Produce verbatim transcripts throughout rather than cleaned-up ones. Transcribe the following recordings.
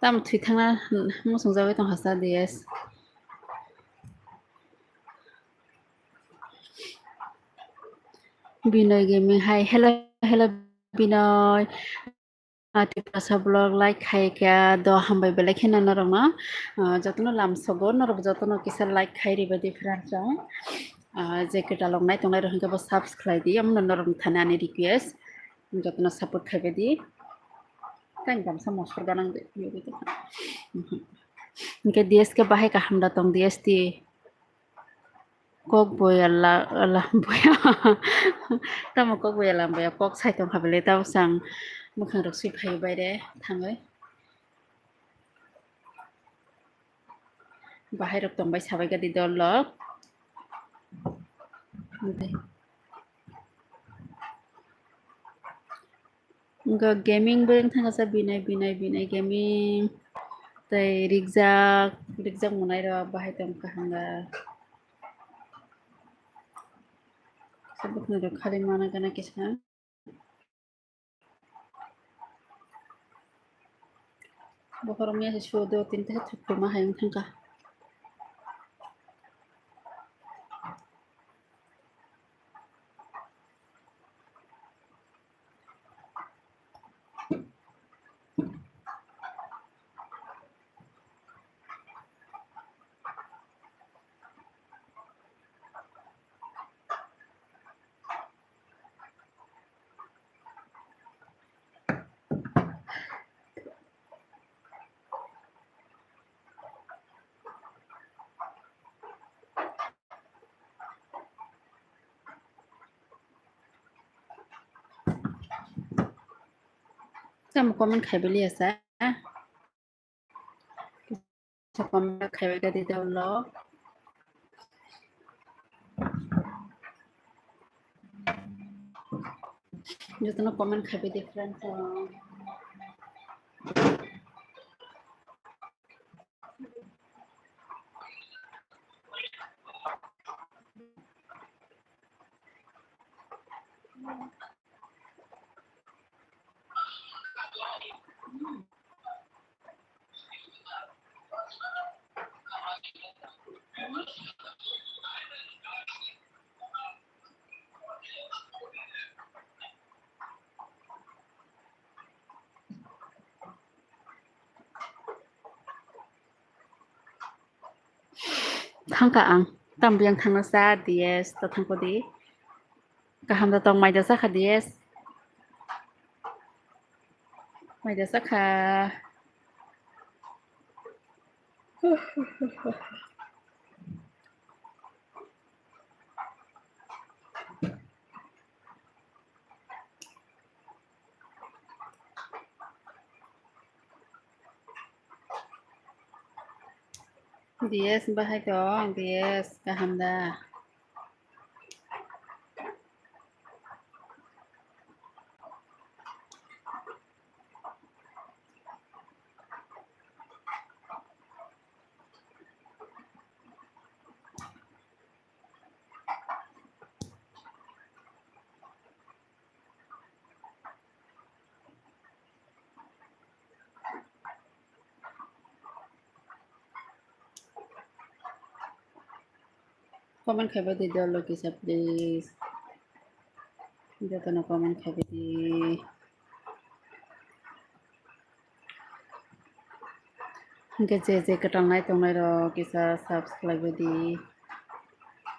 Tamo thwi thangna muchung jagwi tong hasa D S. Binoy Gaming, hi, hello, hello, Binoy. Ah, Tiprasa vlog like khai kha do, hambai belai kheno norokno. Ah, jotono lamsogo, norok jotono kisa like khai riba di friends rok. Ah, je kwtal rok nai tongnai rok hwnkhe bo subscribe khlai di, omono norok thani ani request. Jotono support khai bai di. Tang gamsa mosor ganang de. Hwnkhe D S khe bahai kaham da tong D S T. Kok boya la, la boya. Tamo kok boya lam boya, kok sai tong kha bele, tamo sang mwkhang rok sui phai baire thangwi. Bahai rok tong bai sabai gadi dol rok. Wngkha gaming bo wng thangkha sa Binai, Binai, Binai Gaming. Tei Rijak, Rijak monai rok bahai tong kaham da. Sabukni rok khali mana gana kisa. Bokhorok mia se suo do, tin ta thuk thuma hai wng thangkha. Tamo comment khai beli asa. Comment khai bai gadi dol rok. Jotono comment khai bai di friends rok. Thangkha ang, tamo biyang thangna sa D S, ta thangkho di. Kaham da tong, mai da sakha D S. Mai da sakha. D S bahai tong, D S kaham da? Comment khai bai di dol rok kisa please. Jotono comment khai bai di. Hingke je je kwtal nai tongnai rok kisa subscribe bai di.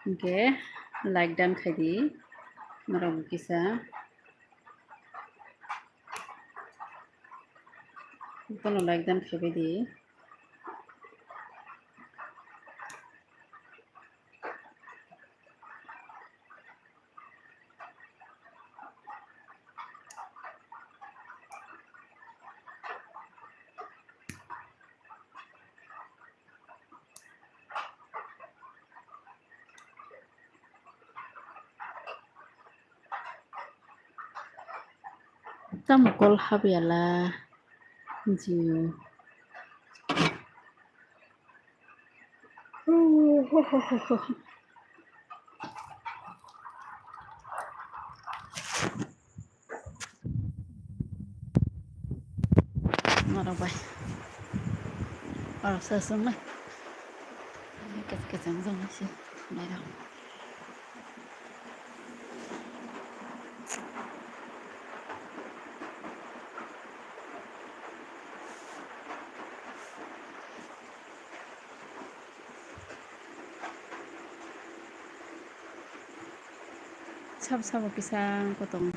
Hingke like dan khai di. Norok kisa. Jotono like dan khai bai di. Tamo call habya la, Jio. Norok bai. Oro sa sung nai. Kach-, kachang jang nai se. Nai rang. Sab sabo kisa kotong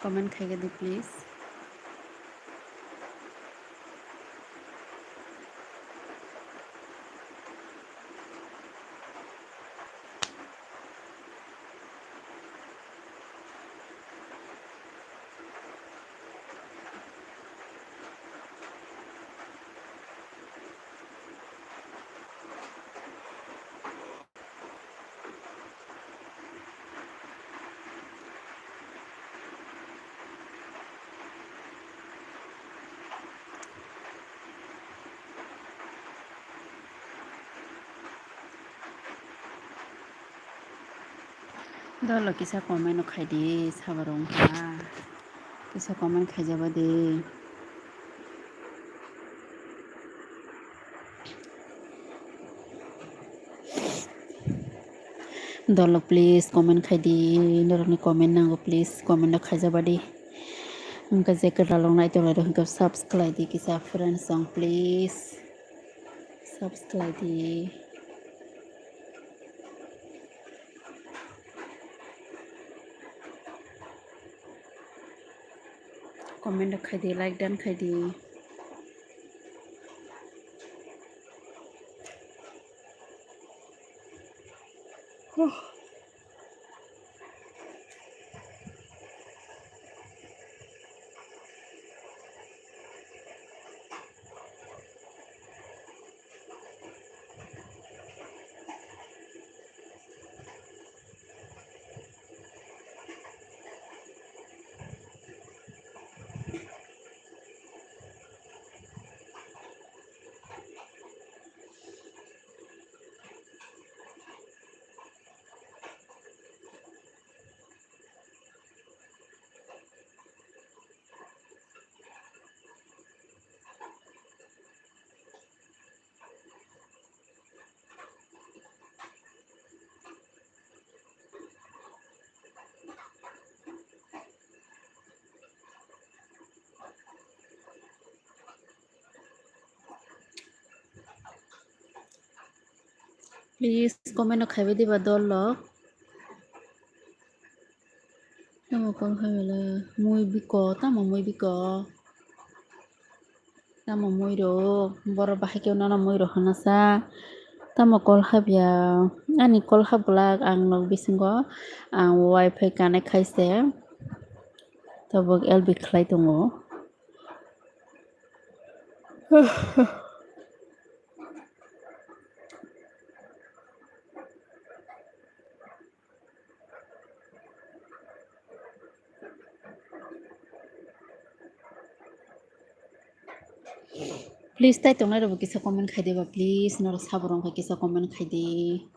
comment khaigadi, please. Dolo kisa comment no khaidi, saborok wngkha. Kisa comment khaijaba di. Dolo, please comment khaidi, norokni comment nango, please comment no khaijaba di. Wngkha je kwtal rok nai tonglai rok hwnkhe subscribe di kisa friends song, please. Subscribe di. Comment rok khaidi, like dan khaidi. Please comment no khaibai diba dol lo. Tamo call khaibele mui biko, tamo mui biko. Tamo mui rok, borok bahai khe nono mui rok hwnasa. Tamo call habya, ani call hap glak ang nok bisingo, ang wifi connect khaise. Tabuk L B khlai tongo. Please, tai tongnai rokbo kisa comment khai de ba, please. Norok sabo rok kisa comment khai de.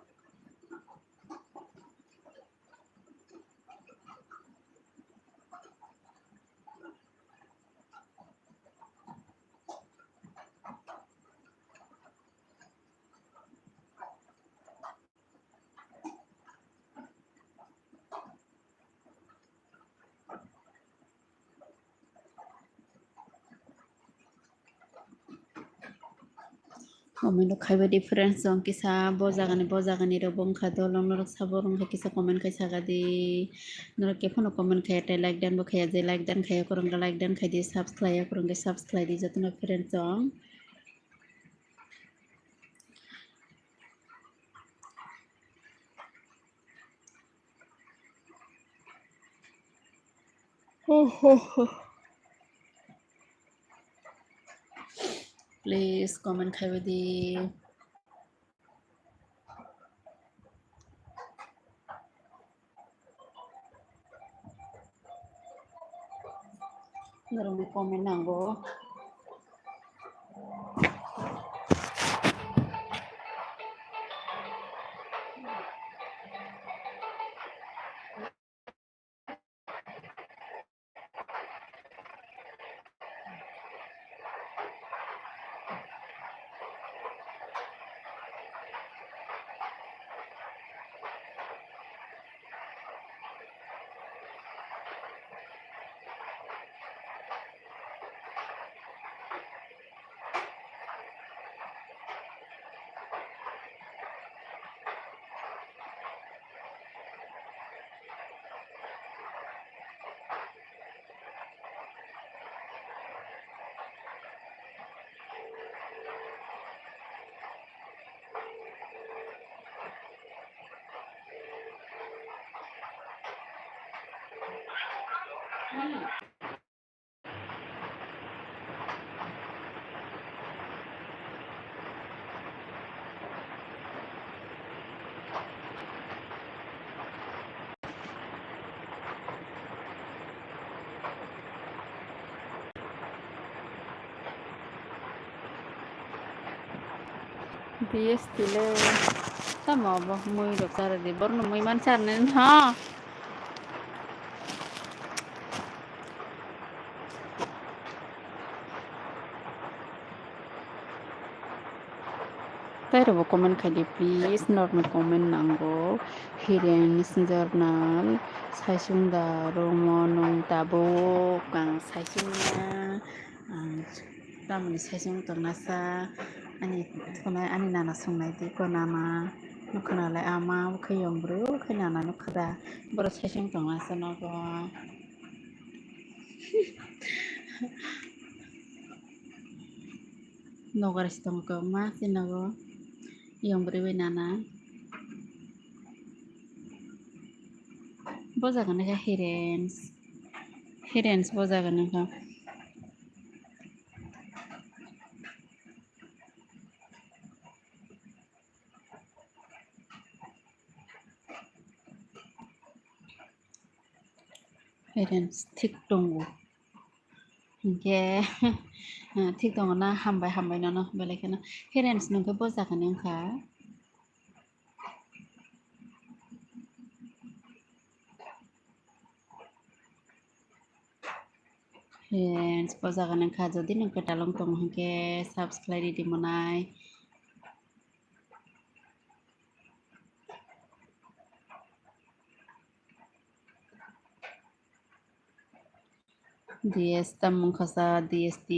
Comment rok khaiba di friends, jong kisa bo jagani, bo jagani rok bo wngkha dol, norok sabo rok wngkha kisa comment khai saga di. Norok khe phano comment khaiya, tei like dan bo khaiya, je like dan khaiya, khorang khe like dan khai di, subscribe ya khorang khe subscribe di, jotono friends jong. Please comment khaiba di. Norokni comment nango. B S T le tamo abo mui rok chara di, borno mui man charnai no. Tei rokbo comment khai di, please, norokni comment nango. Hiren, Journal, saisung da, Romo, nwng tabuk ang saisung ya. Ang tamoni saisung tongna sa, ani, ani nana songnai di ko nana, nukha nalai ama, ukhai yong bwrwi, ukhai nana nukha da, borok saisung tongna sa nogo. Nogar si tongo kwbangma, tei nogo yong bwrwi bai nana. Bo jaga ni khe Hirens, Hirens bo jaga ni khe. Hirens thik tongo. Hinkhe, thik tongo na, hambai, hambai nono, belai kheno. Hirens nwng khe bo jaga ni wngkha. Hirens bo jaga ni wngkha, jodi nwng kwtal wng tongo hinkhe subscribe ridi monai. D S tamung khasa D S T.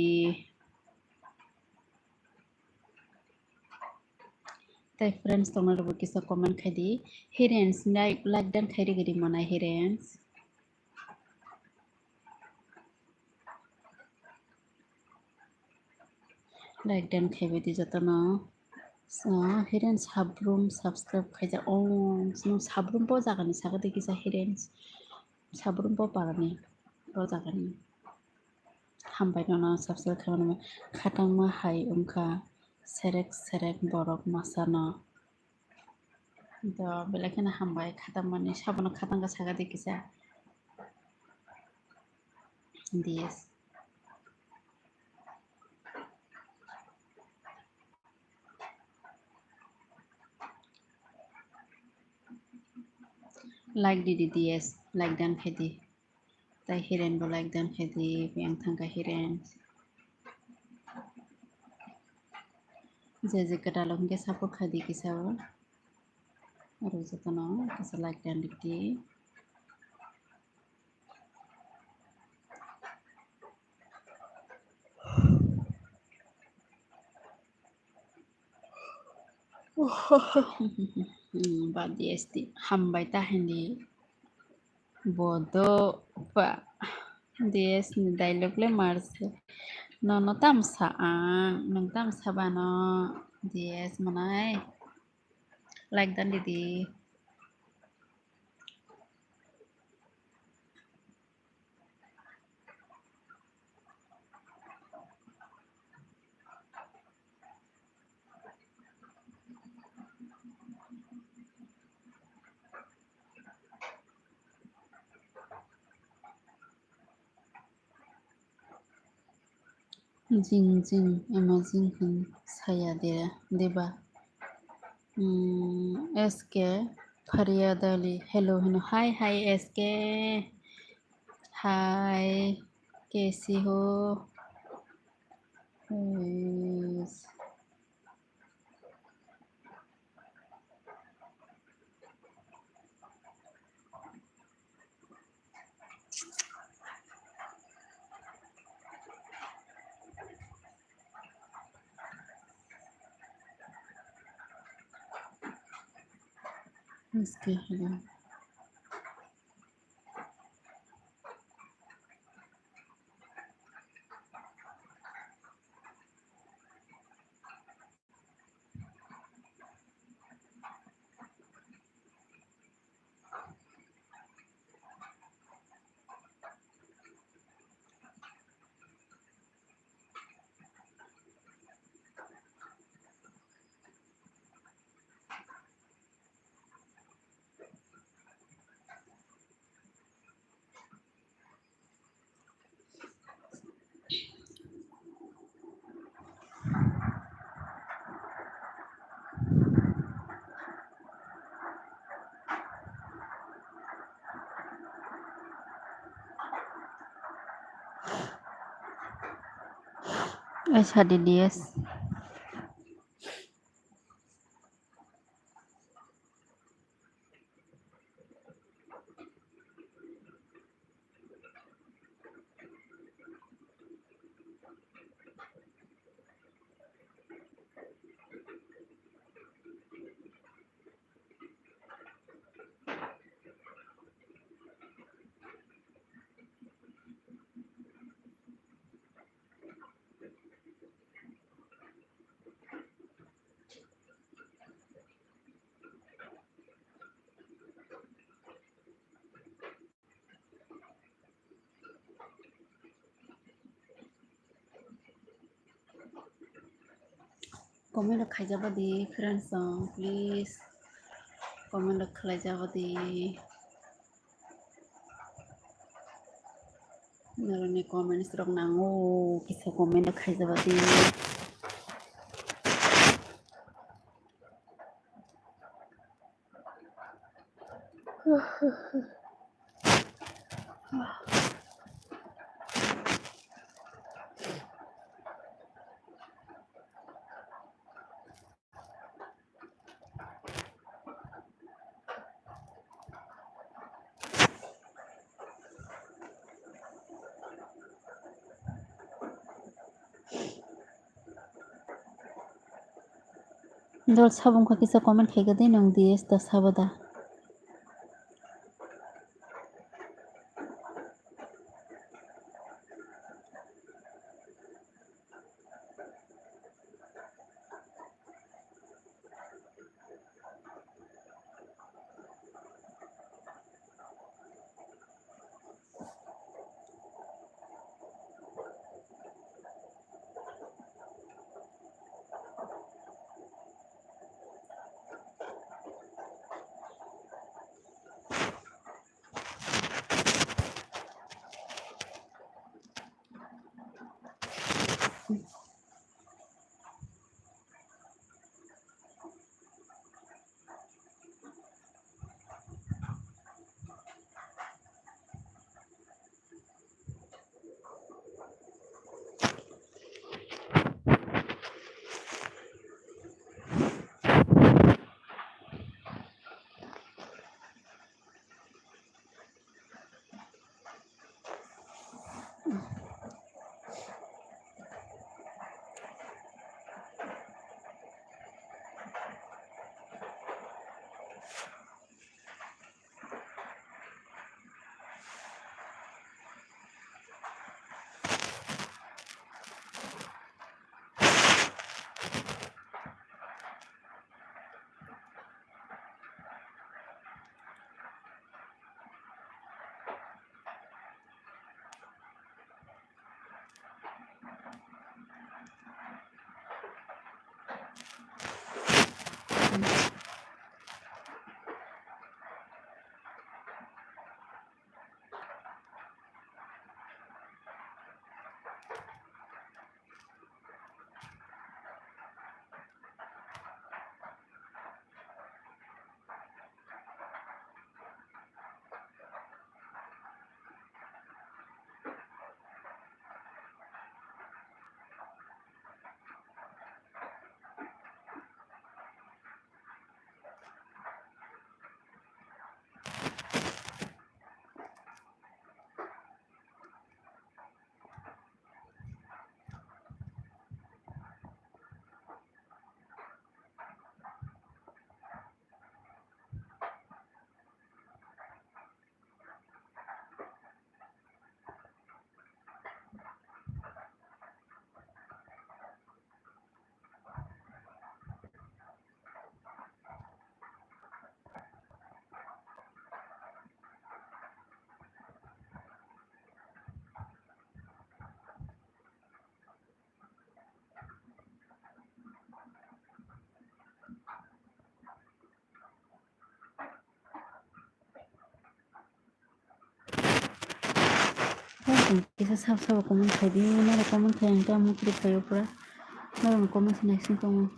Tai friends tongna rwbo kisa comment khai di. Hirens like, like dan khai rwgwi di monai Hirens. Like dan khaibai di jotono. So, Hiren Sabrum subscribe khaijak. Oh, nwng Sabrum bo jaga ni saka de kisa Hiren. Sabrum bo para ni, bo jaga ni. Hambai nono subscribe khaimani. Khatangma hai wngkha serek serek borok masa no. Do belai kheno hambai khatangmani, sabono khatang kha saka de kisa. D S. Like di di D S, like dan khai di. Tai Hiren bo like dan khai di, yang thangka Hiren. Je je kwtal hwnkhe support khai di kisa o. Aro jotono kisa like dan di di. Ba D S T hambai ta hindi. Bodo pa D S ni dialogue le marse. Nono tamsa ang, nung tamsa bano D S manai. Like dan di di. Jing jing amazing hin saya de, deba. Hmm, S K Faria Dali, hello, hello, hi, hi, S K, hi, kaisi ho? Yes. Let's go here. Ai sadi D S. Comment rok khaijak di friends rok, please comment rok khlaijak di. Norokni comments rok nango, kisa comment rok khaijak di. Dol sabo wngkha kisa comment khaikha de nwng D S da sabo da. Kisa sab sabo comment khai di, norok comment khai ang tamo kiri khaio pura. Norok comment naising tongo.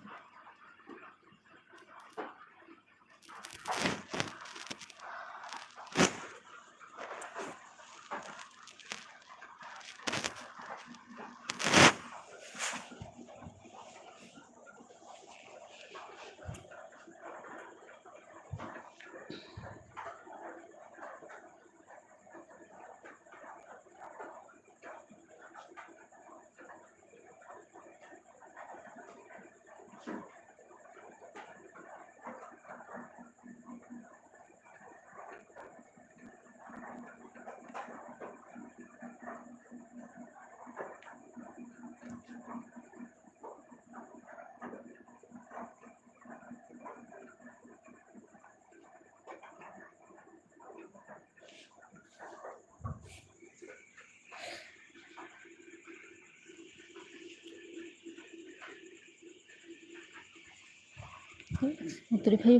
Muktrwi phai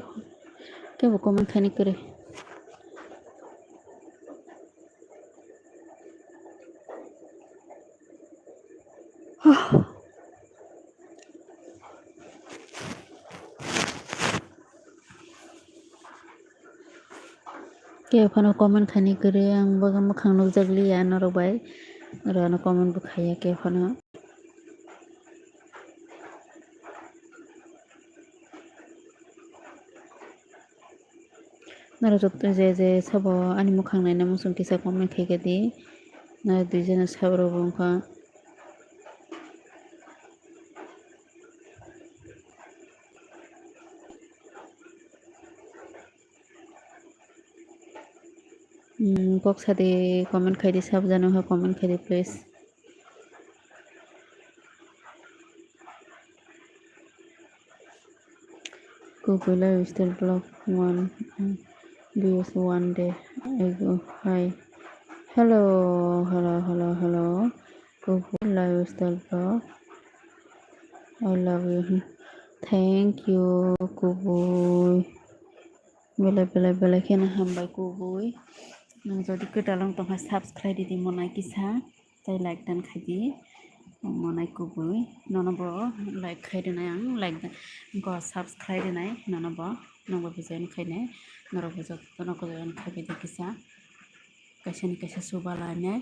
kebo comment khaini kwrwi. Kebo phano comment khaini kwrwi, ang bo mwkhang nukjak liya norok bai, norok ano comment bo khaiya kebo phano. Norok joto je je sabo ani mwkhang naina muchung kisa comment khaikha di. Norok duijono sabrok bo wngkha. Hmm, kok sadi comment khaidi, sabjano ha comment khaidi, please. Kubui lifestyle vlog one, mm, views one day ago. Hi. Hello, hello, hello, hello. Kubui lifestyle vlog. I love you. Thank you, Kubui. Belai, belai, belai kheno hambai, Kubui. Nwng jodi kwtal wng tongkha, subscribe ridi monai kisa. Tei like dan khaidi, monai kubui. Nono bo like khai rwnai ang, like dan, go subscribe rwnai, nono bo, nokbo join khainai, norokbo jotono join khaibai di kisa, kaisa ni kaisa chuba lainai.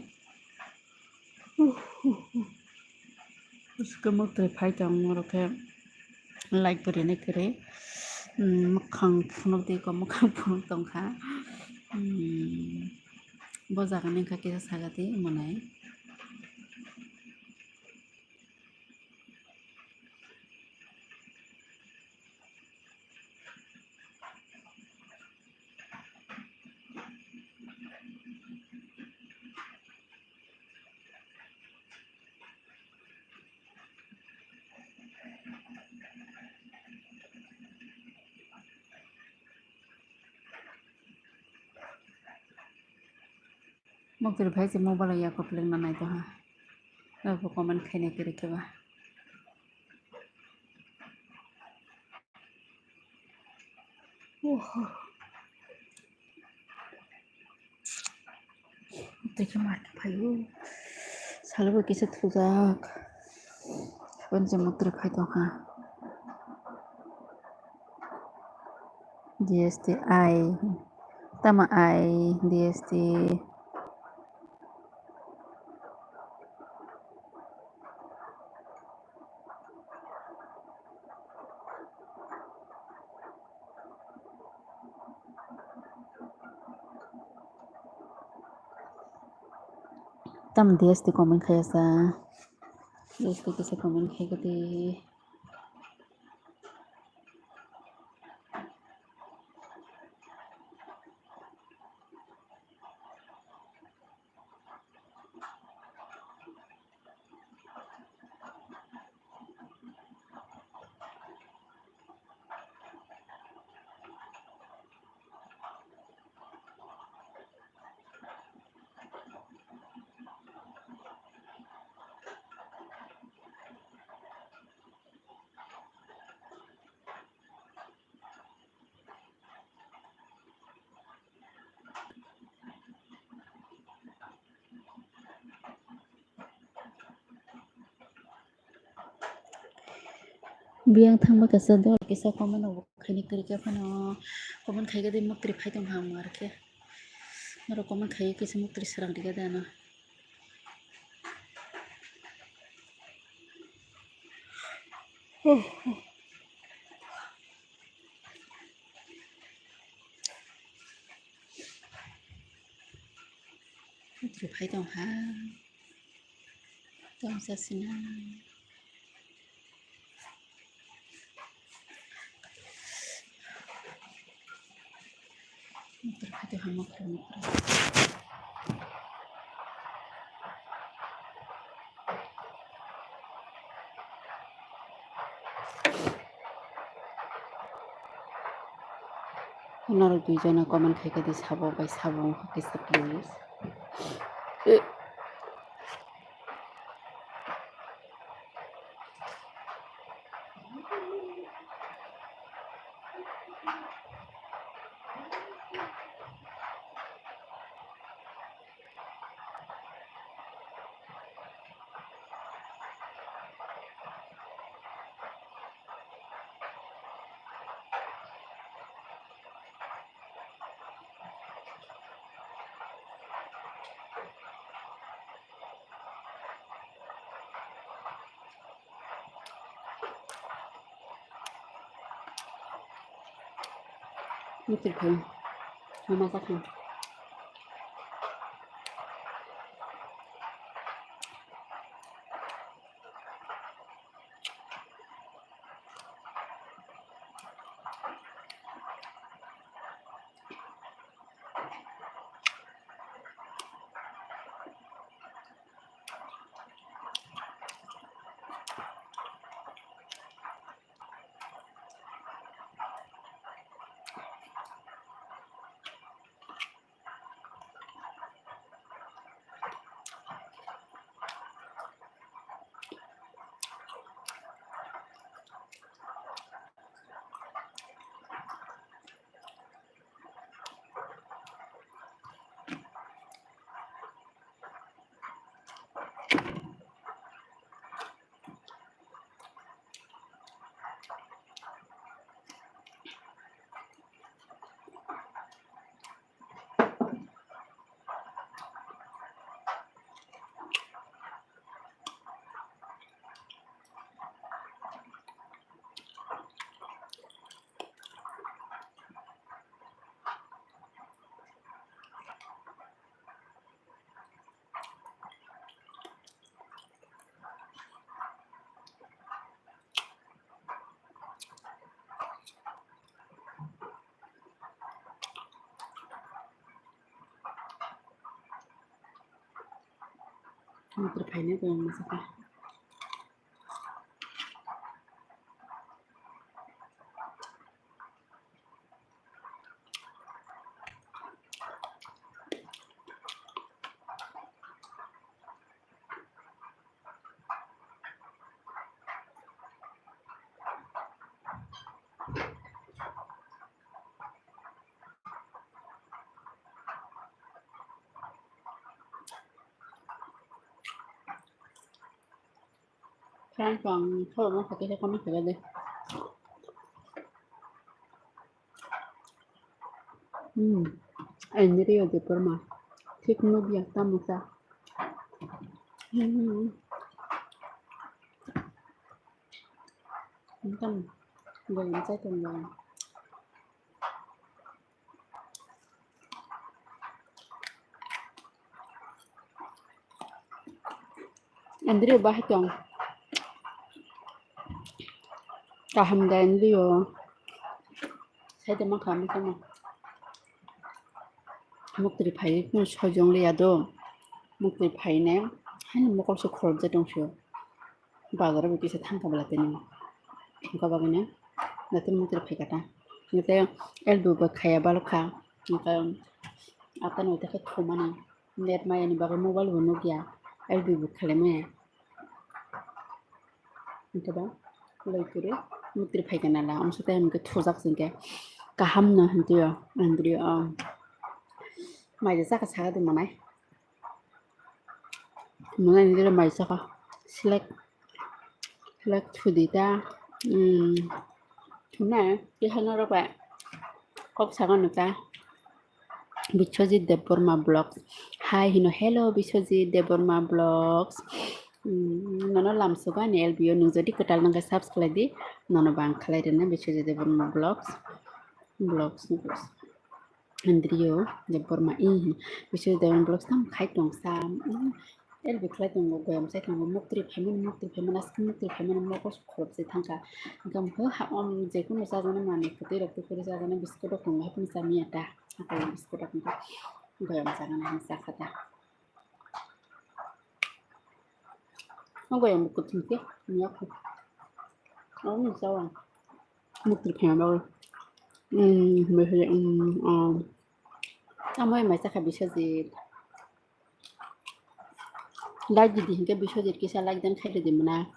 Bwswk mwktwi phai tong norok khe. Like bo rinai kwrwi. Hmm, mwkhang phunuk di ko, mwkhang phunuk tongkha. Hmm, bo jaga ni wngkha kisa saga di monai. Muktrwi phai se mobile ya kopleng na nai to ha. Nokbo comment khainai kwrwi khe ba. Oho. Tei khe ma khe phaio. Salo bo kisa thujak. Saboni se muktrwi phai tongkha. D S T I. Tamo I D S T. Tam D S T comment khaya sa. D S T kisa comment khai kati. Biyang thangma kisa dol kisa comment rok khaini kwrwi khe phano comment khai khe de muktrwi phai tong ham ar khe norok comment khai kisa muktrwi srang rikha de ano. Muktrwi phai tong ha. Tong sa sina. Muktrwi phai tong ha, muktrwi, muktrwi. Norok duijono comment khai khe di sabo bai sabo wngkha kisa please. Muktwi phai. Mama sakha. Muktwi phainai khe ang masa khe. Friends, ang thoro no khatai khe comment khlai di. Hmm. Andrew Debbarma. Thik nukya tamo sa. Hmm. Tamo. Bolong chai tongo. Andrew bahai tong. Kaham da Andrew. Sai de ma kaham sama. Muktwi phai no sojong le ya do. Muktwi phai ne. Hai mokol se khorok je tong sio. Bazar o kisa thang kabla tini. Thang kabla gini. Natin muktwi phai kata. Nete elbu ba khaya balokha. Nete atan wai ta khe thumani. Net maya ni bagwi mobile bo nukya. Elbu bo khale maya. Nete ba loi kuri muktwi phai kana la. Amsa tai hwnkhe thujak singkhe. Kaham no hwntwi o. Andri o. Mai de saka saka de manai. Mwnai ni dira mai saka. Select. Select thudi ta. Hmm. Thuna, kisa norok bai. Kok saka no ta. Biswajit Debbarma Vlogs. Hi, hino, hello, Biswajit Debbarma Vlogs. Hmm, nono lamsogo ani L B O, nwng jodi kwtal nangkhe subscribe di. Nono bang khlai rwna Biswajit Debbarma Vlogs. Vlogs. Andrio Debbarma, ih, Biswajit Debbarma vlogs tam khai tong sa, ih, el bikhlai tongo, goyam sai tongo, muktri phaimani, muktri phaimani, aswk muktri phaimani, mokol khorop se thangkha. Hwnkhe hwnkhe ha, um, jekunu chajaknai manwi kwtwi rok, kwtwi rok chajaknai biscuit rok tongo, haphano chamiya ta, haphano biscuit rok hwnkhe goyam chajaknai hwnwi chakha ta. O goyam bo kwthwng khe, miya kho. O ni chawa. Muktri phaima bagwi. Hmm, hwnwi hwnwi, hmm, um. Amo hai mai chakha Biswajit. Like di di hinkhe Biswajit kisa like dan khai di mona.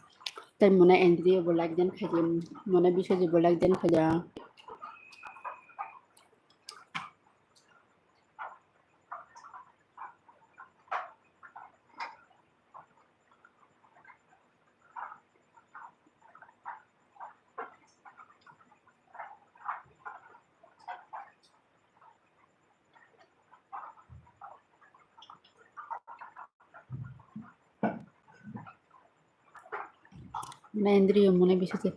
Tai mona Andrew bo like dan khai di. Mona Biswajit bo like dan khai di. Mane Andrew mone Biswajit.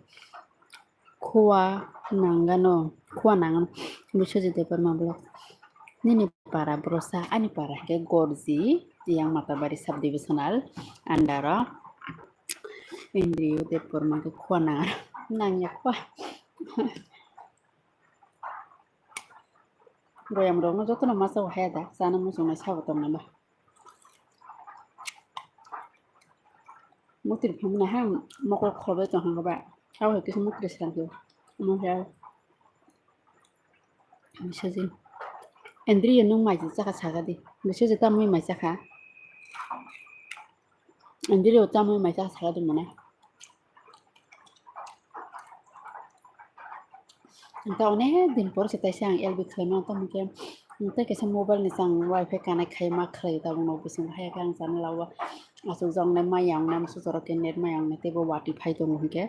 Khua nangano, khua nangano. Biswajit Debbarma vlog. Nini para bwrwsa, ani para hwnkhe Gorji, yang Matabari subdivisional under o. Indriyo Debbarma khe khua nangano. Nangya khua. Royam rokno jotono masa o haya da, chana muchungnai sabo tongna ba. Mukti rok phimna ha mokol khorbai tong hwnba. Abo hai kisa mukti rok srang khe. Omo khe biswajit. Andriyo nwng mai chakha saka di. Biswajit tamo mai chakha. Andriyo tamo mai chakha saka di mane. Ang ta onek din por se taisa ang L B khlaimano, tamo khe, tei kaisa mobile ni chang wifi connect khai ma khlai tabuk nok bisingo, hai khe ang channel o aswk joknai maya wngnai, amswk jorok khe net maya wngnai, teibo watwi phai tongo hinkhe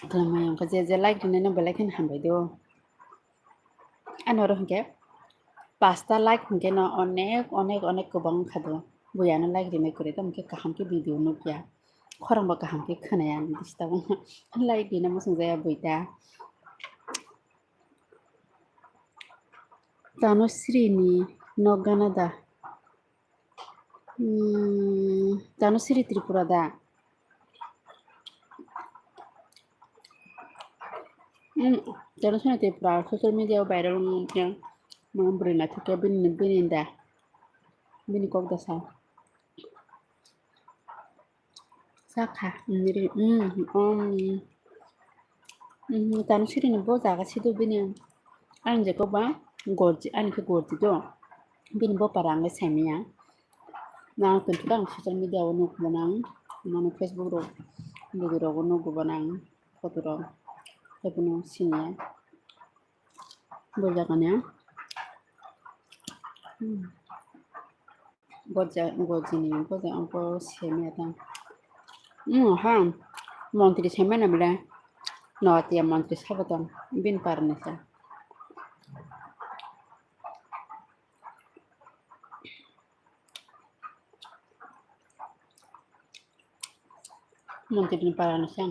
khlai maya wngkha. Je je like rinai no belai kheno hambai do. Ano oro hinkhe pasta like hinkhe no onek, onek, onek kwbang wngkha do. Buya no like rimai kwrwi, tamo khe kaham khe video nukya. Khorang bo kaham khe khwnaya ani disturb wngkha. Like rina muchung jaya buita. Tanusri ni nok gana da? Hmm, Tanusri Tripura da? Hmm, Tanusri Tripura social media o viral wngkha. Mane bwrwi naithok khe bini, bini da? Bini kok da sa? Sakha, mm, ri-, mm, um, mm, Tanusri ni bo jaga sido bini. Ani je kok ba Gorji, ani khe Gorji do. Bini bo para ang le saimanya. Na tongthok ang social media o nukbo nang, mane Facebook rok, logi rok o nukbo nang, photo rok, tei bono siniya. Bo jaga ni. Hmm. Gorji, Gorji ni bo jaga ko seme ta. Hmm, ha. Montri seme na bile. Notiya montri sabo tong. Bini para ni sa. Montri ni para ni sa.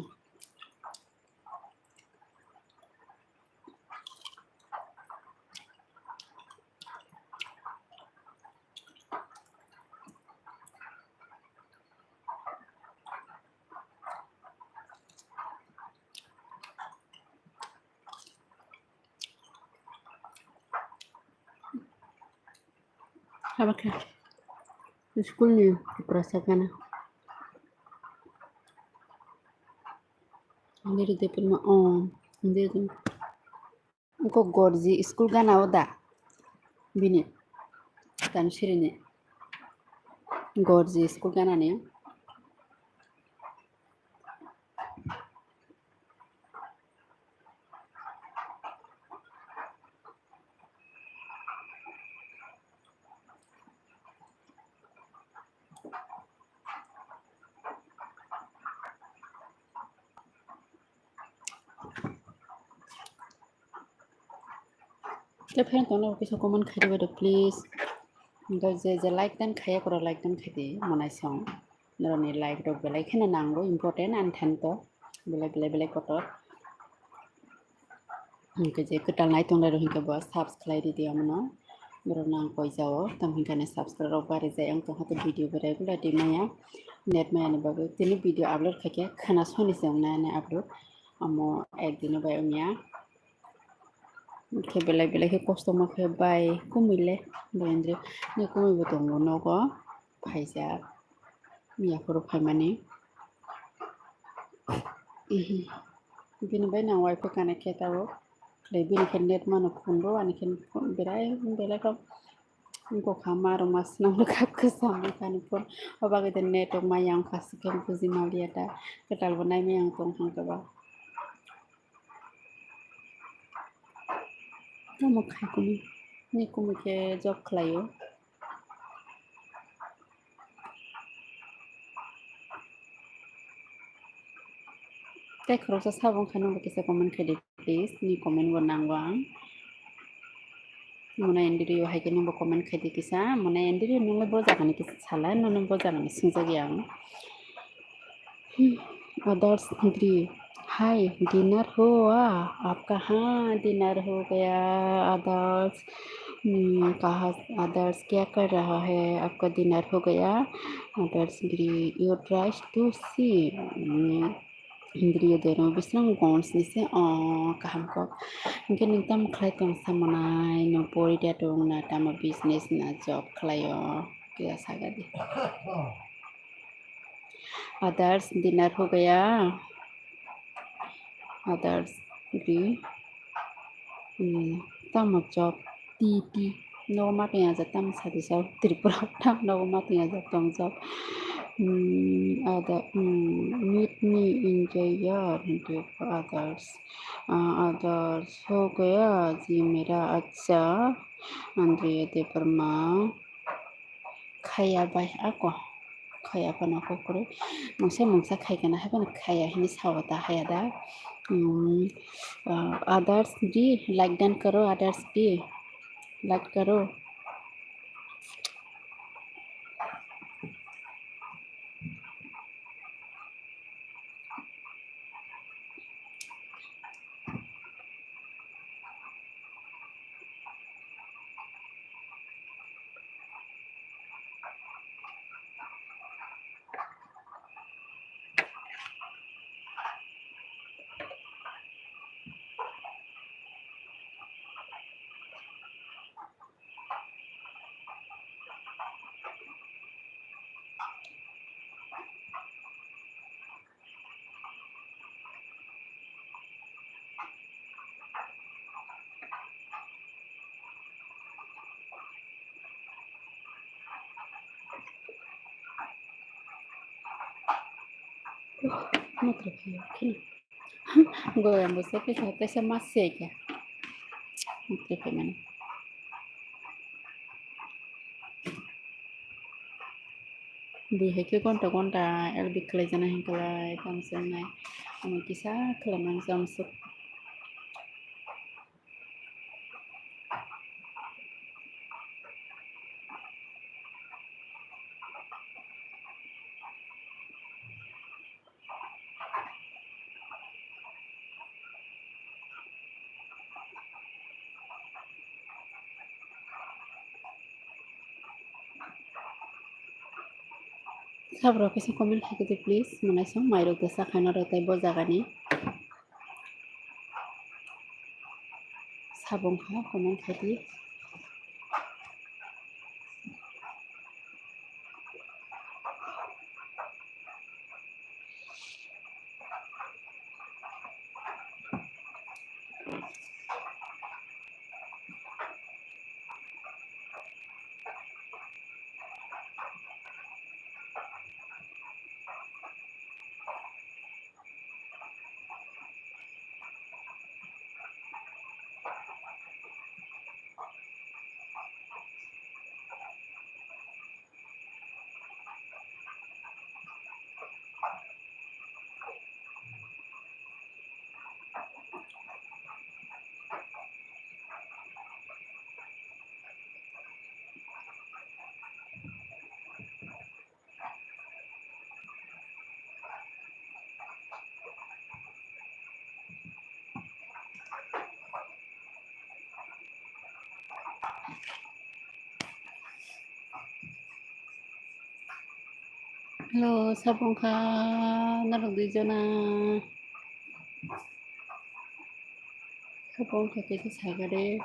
Habakhe school ni tiprasa gana. Andiri Debbarma, oh, andiri. Wngkha Gorji school gana o da? Bini Tanusri ni Gorji school gana ni. Tei fan tongna bo kisa comment khai di, please. Hingke je, je like dan khaiya, koro like dan khai di, monai song. Norokni like rok belai kheno nango, important ani thani to. Belai, belai, belai kotor. Hingke je kwtal nai tonglai rok hingke bo subscribe khlai di, di omono. Borok nang koi jao, tamo hingke ani subscribe rok bari jai, ang tongkha to video bo regular di maya. Net maya ni bagwi tini video upload khaikhe khana soni se wngnai ani upload. Amo ek dino bai wngya. Khe belai belai khe kosto ma khe bai kumui le, bai andre ni kumui bo tongo nogo phaijak yaphuru phaimani. Bini bai nang wifi connect khe tabuk, khlai bini khe net mano phone bo, ani khe phone berai belai khe. Wngkha ma rwma swnamwi kha kwcham wngkha ani phone. O bagwi de net rok maya wngkha, swkang buji maliya da. Kwtal bo nai maya wng tong thang khe ba. Tamo khai kumi. Ni kumi khe job khlaio. Tei khoroksa sabo wngkha, nwngbo kisa comment khai di, please. Ni comment bo nango ang. Mona Andrew hai khe nwngbo comment khai di kisa. Mona Andrew, nwngbo bo jagani kisa sala, nwng bo jagani swngjak ya ang. Hmm, others Andrew. Hi, dinner हुआ आपका? हाँ, dinner हो गया others। हम्म, कहा others क्या कर रहा है आपका? Dinner हो गया others? Gri, you try to see. Hindri yo deno bising gons ni se o kaham kok. Hingke nung tamo khlai tong samonai, nung pori da tong na, tamo business na job khlai o, kya saga di. Others dinner ho gaya? Others di. Hmm, tamo job, T T. Nogo matwi ajak tamo sadi sa Tripura, tamo nogo matwi ajak tong job. Hmm, ada, hmm, meet me in the yard, hingke others. Ah, others ho gaya, ji mera acha, Andrea Debbarma. Khaya bai ako. Khaya phano kukrwi. Mungsa mungsa khai kana hai phano khaya hini sao ta haya da. Hmm, ah, others di like dan karo, others di like karo. Matre phi, khini. Goyang bo se phi kha, kaisa mas se kya. Matre phi mani. Bui hai khe gonta gonta ek dik khlai jana hin khlai tong se nai. Omo kisa khlai man jam suk. Sabrok kaisa comment khai di please, mwnai song mairok da sakha norok tei bo jagani. Sabong kha comment khai di. Hello, sabong kha, narok dui jona. Sabong kha khe saga de.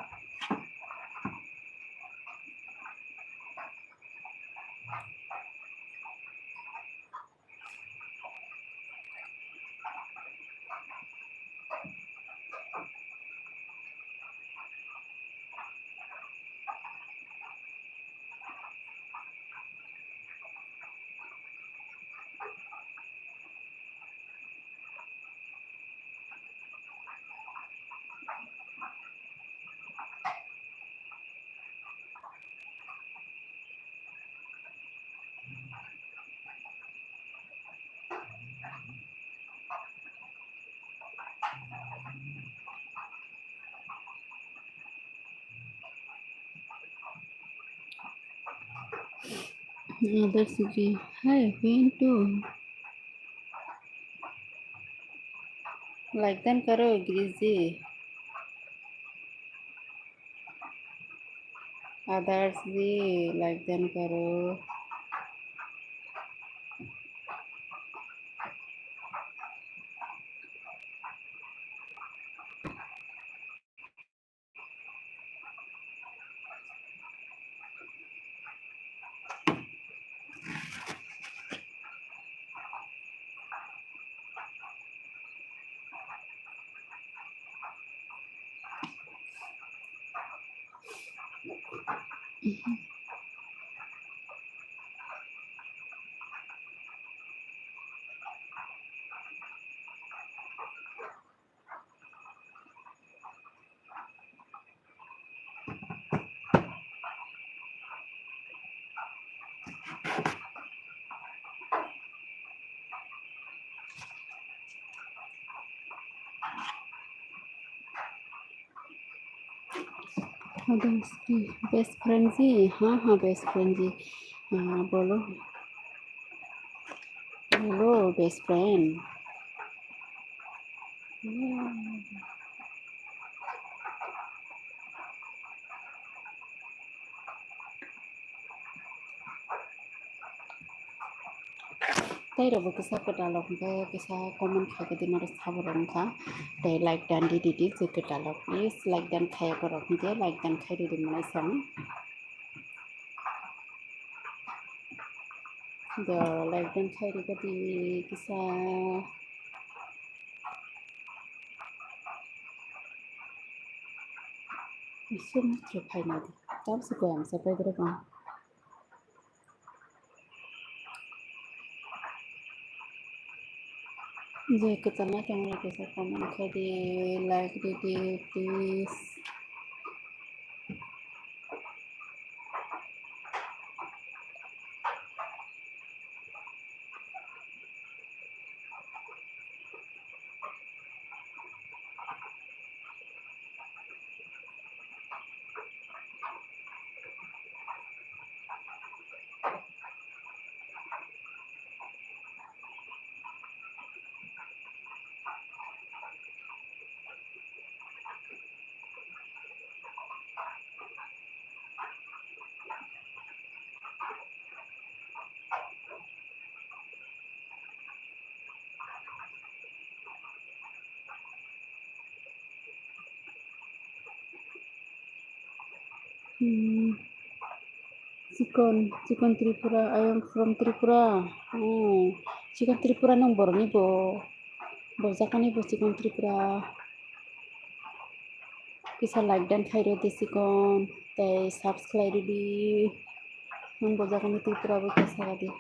Others ji, hi, Pintu. Like dan karo, Girish ji. Others ji, like dan karo. Others ji, best friend ji, हाँ हाँ best friend जी, हाँ बोलो, बोलो best friend। Tei rok bo kisa kwtal rok hwnkhe kisa comment khai khe di norok sabo rok wngkha. Tei like dan di di di je kwtal rok, please like dan khaiya borok hwnkhe like dan khai rwdi mwnai song. Do like dan khai rwdi kisa. Isuk muchro phaina di. Tam se koyam se pedro bang. Je kwtal na tong rok kisa comment khai di, like di di, please. Hmm. Chikon, Chikon Tripura, I am from Tripura. Oh, Chikon Tripura nang borok ni bo, bo jaka ni bo Chikon Tripura. Kisa like dan khai rwdi Chikon, tei subscribe rwdi. Nang bo jaka ni Tripura bo kisa rwdi.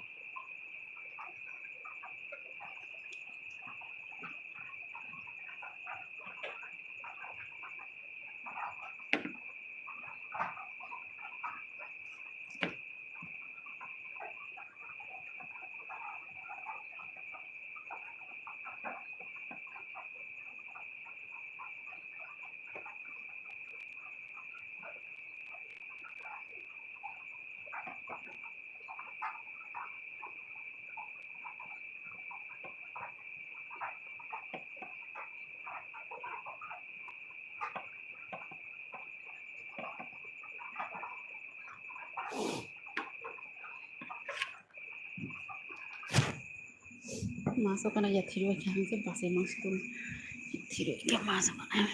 Masa kana ya thirwa khe hangse basai mangsi tong. Thirwa khe masa kana.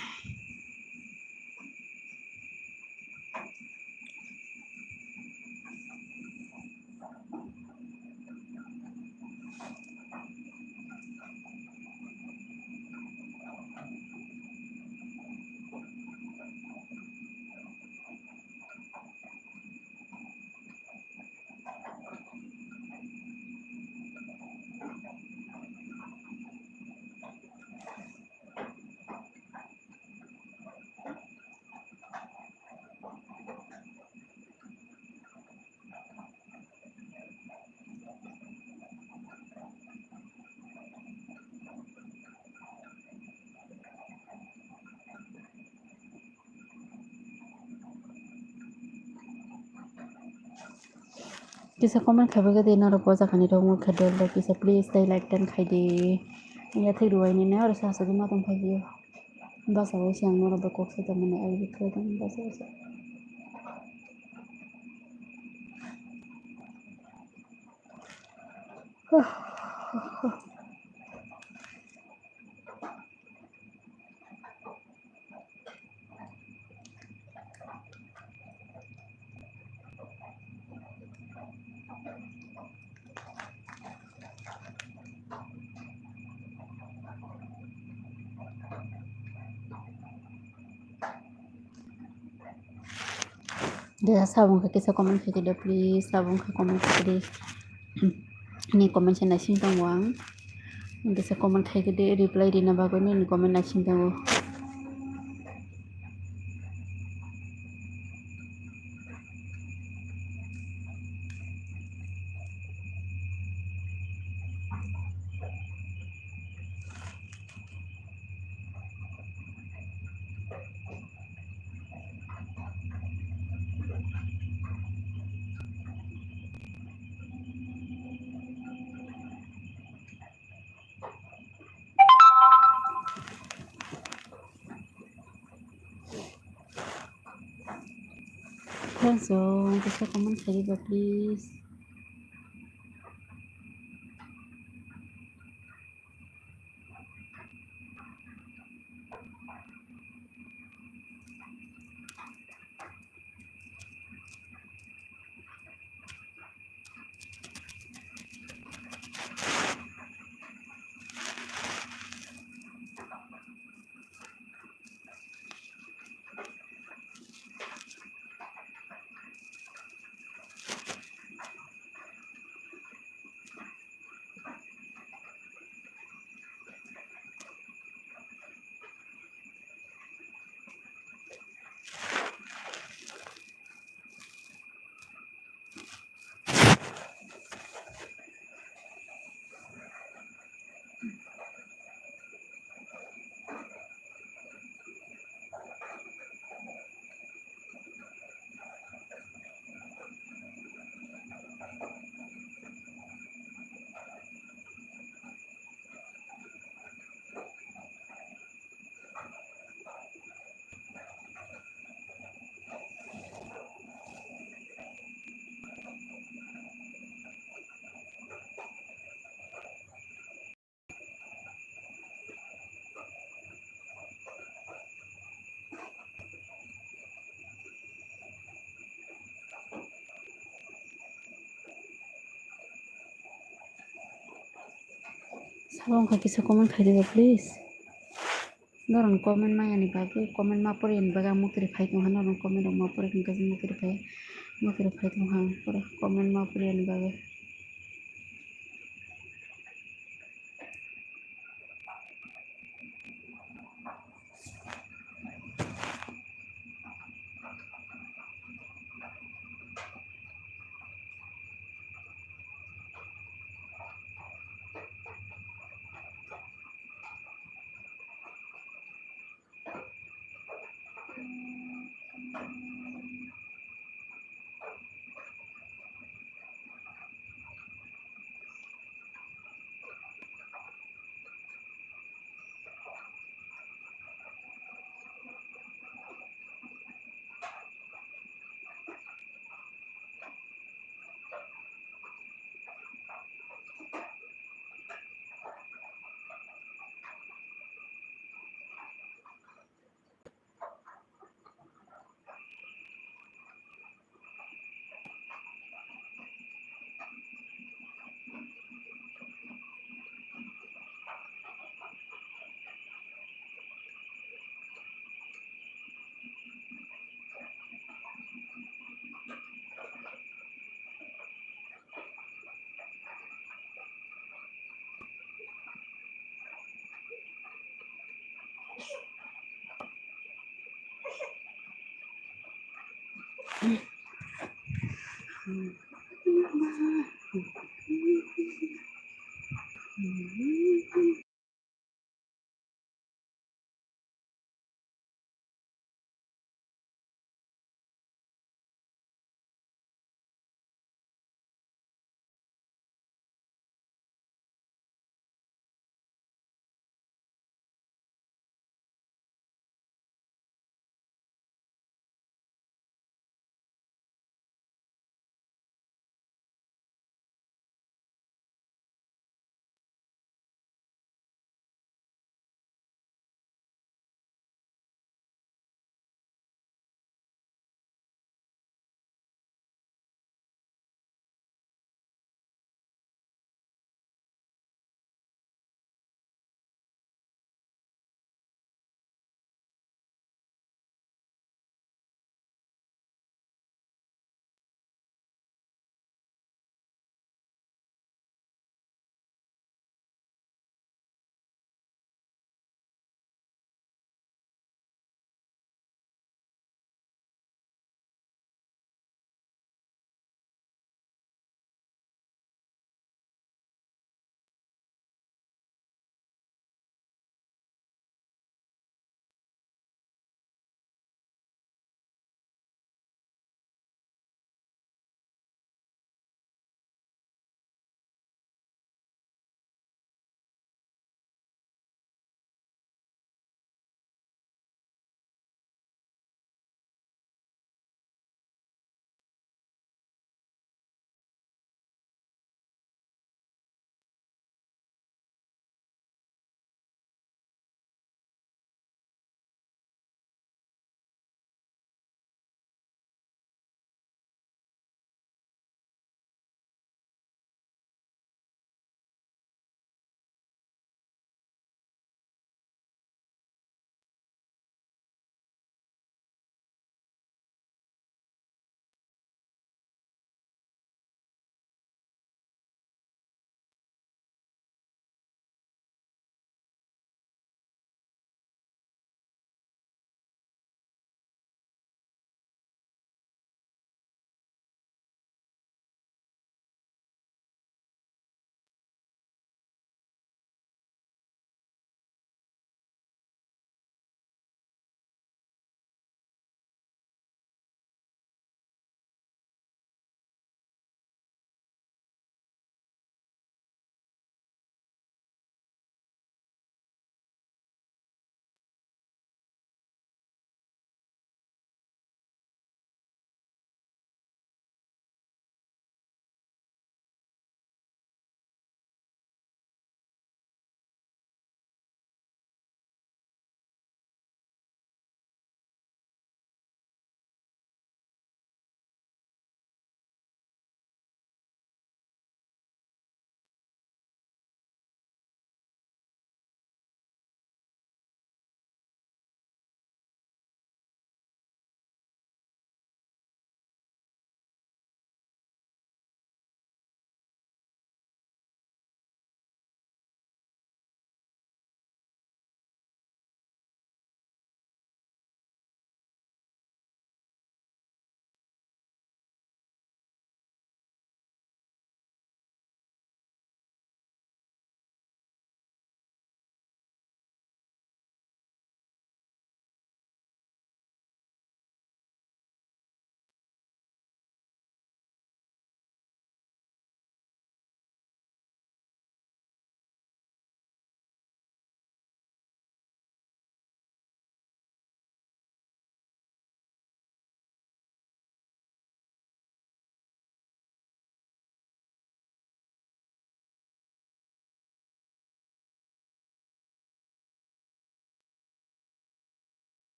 Kisa comment khai bagwi di norok o jaga ni rok wngkha dol dol kisa please tei like dan khai di. Yathwi ruwai nini oro sa asugwi ma tongphai biyo. Basa bai se ang norok bai kok sai tongmani, ai bwkha tong basa basa. Dia sabung khe kisa comment khe khe do please, sabung khe comment khe khe di. Ni comment se naising tongo ang. Kisa comment khe khe di, reply rina bagwi nini comment naising tongo. Thanks, oh, kisa comment khe di ba, please. Sabo wngkha kisa comment khai diba, please. Norokni comment mayani bagwi, comment ma poriyani bagwi ang muktrwi phai tongkha, norokni comment rok ma pori hwnkhe muktrwi phai, muktrwi phai tongkha ang pura comment ma poriyani bagwi.